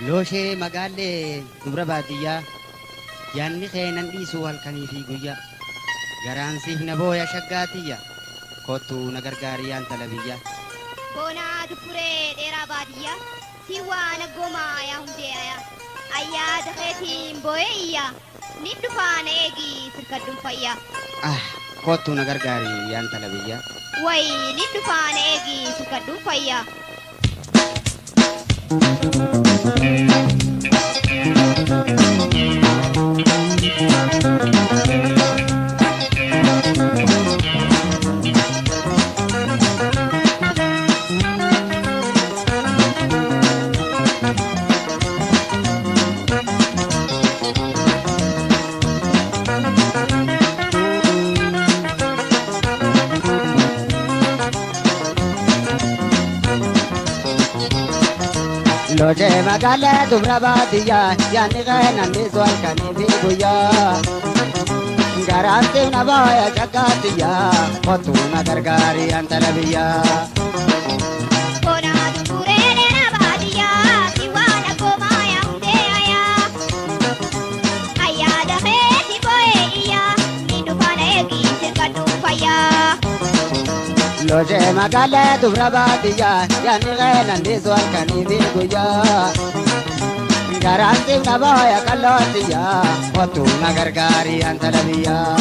Looshee magaallee dubra baadiyyaa yaanni kee nan dhiisu halkanii fi guyyaa garaan siif na booya shaggaatiyya kottuu na gargaari yaa intala biyyaa. Boonaa duffuree dheeraa baadiyyaa si waan aggoomaa yaa hundee ayaa ayyaada keetiin boo'ee iyyaa ni dhufaa na eegi sirkadduun fayyaa. Ah kottuu na gargaari yaa intala biyyaa. Wayi ni dhufaa na eegi sirkadduun fayyaa. Looshee magaalee dubra baadiyyaa yaanni kee nan dhiisu halkanii fi guyyaa garaan siif na booya shaggaatiyyaa kottuu na gargaari yaa intala biyyaa. Boonaa duffuree dheeraa baadiyyaa si waan aggoomaa yaa hundee ayaa ayyaada keetii boo'ee iyyaa ni dhufaa na eegi sirkadduun fayyaa. Looshee magaalee dubra baadiyyaa yaanni kee nan dhiisu halkanii fi guyyaa garaan siif na booya qallootiyyaa kottuu na gargaari yaa intala biyyaa.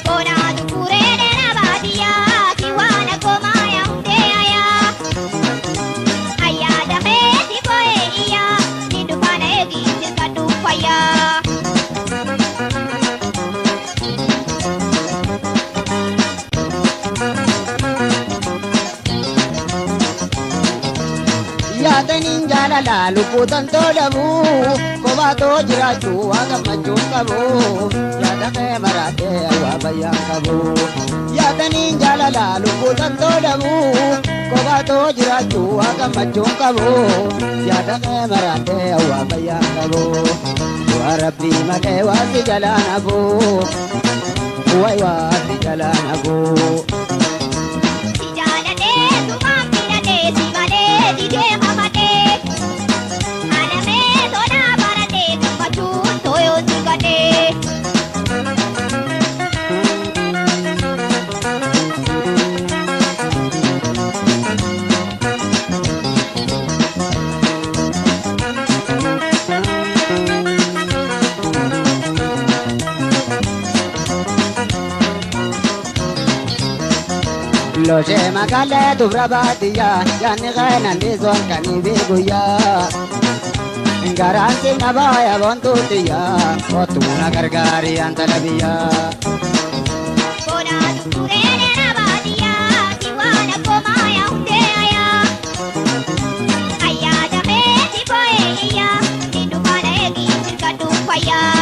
Boonaa duffuree dheeraa baadiyyaa si waan aggoomaa yaa hundee ayaa ayyaada keetii boo'ee iyyaa ni dhufaa na eegi sirkadduun fayyaa. Yaadaniin jaalala lubbuutan tolamu kophaatoo jiraachuu waa gammachuun qabu yaada kee maraatee waa bayyaan qabu. Yaadaniin jaalala lubbuutan tolamu kophaatoo jiraachuu waa gammachuun qabu yaada kee maraatee waa bayyaan qabu. Waa rabbii malee waa si jalaan hafu wayi waa si jalaan hafu. Si jaaladhee sumaan filadhee si malee didee hamadhee halamee sonaa baradhee gammachuun tooyoon si gadhee. Looshee magaalee dubra baadiyyaa yaanni kee nan dhiisu halkanii fi guyyaa garaan siif na booya boontuutiyyaa kottuu na gargaari yaa intala biyyaa. Boonaa duffuree dheeraa baadiyyaa si waan aggoomaa yaa hundee ayaa ayyaada keetii boo'ee iyyaa ni dhufaa na eegi sirkadduun fayyaa.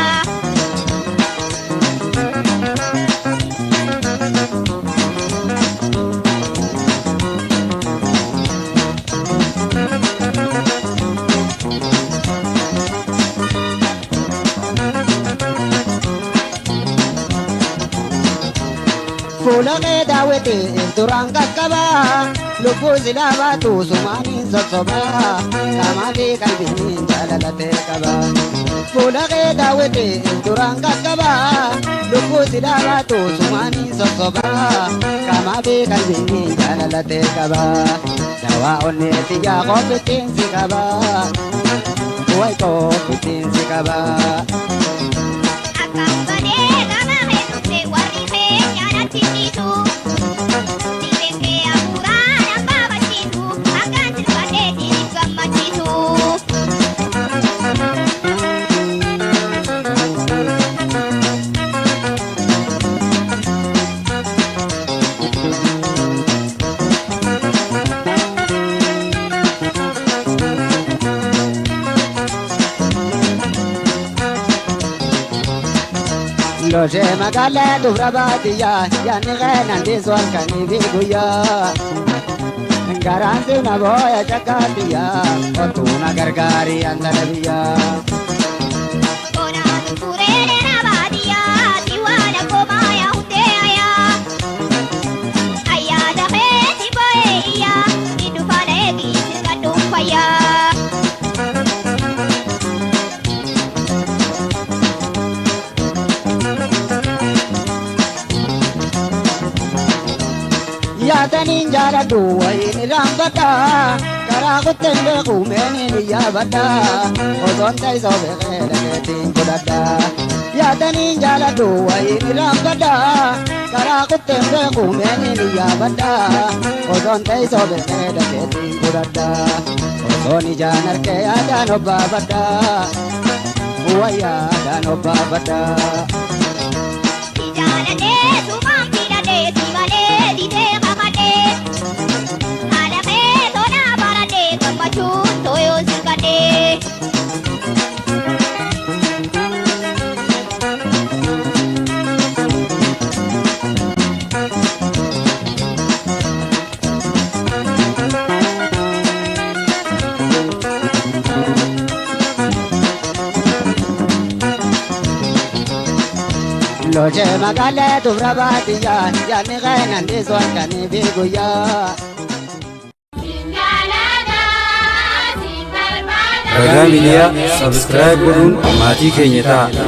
Fuula kee daawwiti duraan qaqqabaa lubbuu silaa baatu sumaaniin sossobaa qaamaa fi qalbiin jaalalatee qaba. Fuula kee daawwiti duraan qaqqabaa lubbuu silaa baatu sumaaniin sossobaa qaamaa fi qalbiin jaalalatee qaba. Dawaa onneeti yaa qophittiin si qaba wayi qophittiin si qaba. Akkaan badee gama kee dhufte warri keenya natti dhiisu. Dhibeen kee hafuuraa nan baabachiisu akkaan sirkadhee siif gammachiisu. Looshee magaalee dubra baadiyyaa yaanni kee nan dhiisu halkanii fi guyyaa garaan siif na booya shaggaatiyyaa kottuu na gargaari yaa intala biyyaa. Boonaa duffuree dheeraa baadiyyaa si waan aggoomaa yaa hundee ayaa ayyaada keetii boo'ee iyyaa ni dhufaa na eegi sirkadduun fayyaa. Yaadaniin jaaladhu wayiin irraanfadha. Karaa kutteen beeku meeniin iyyaafadha. Osoon teessoo beekee dhageettiin godhadha. Yaadaniin jaaladhu wayiin irraanfadha. Karaa kutteen beeku meeniin iyyaafadha. Osoon teessoo beekee dhageettiin godhadha. Osoon ijaan harkee yaadaan obbaafadha. Wayyaadhaan obbaafadha. Si jaaladhee sumaan filadhee si malee didee kakadhee. Haala kee tolaa baradhee gammachuun tooyoo sirkadhee. Loojee magaalee dubra baadiyyaa yaadni keenan dhiisu halkanii fi guyyaa. Ragaa Miidiyaa Subscribe godhuun maatii keenya ta'a.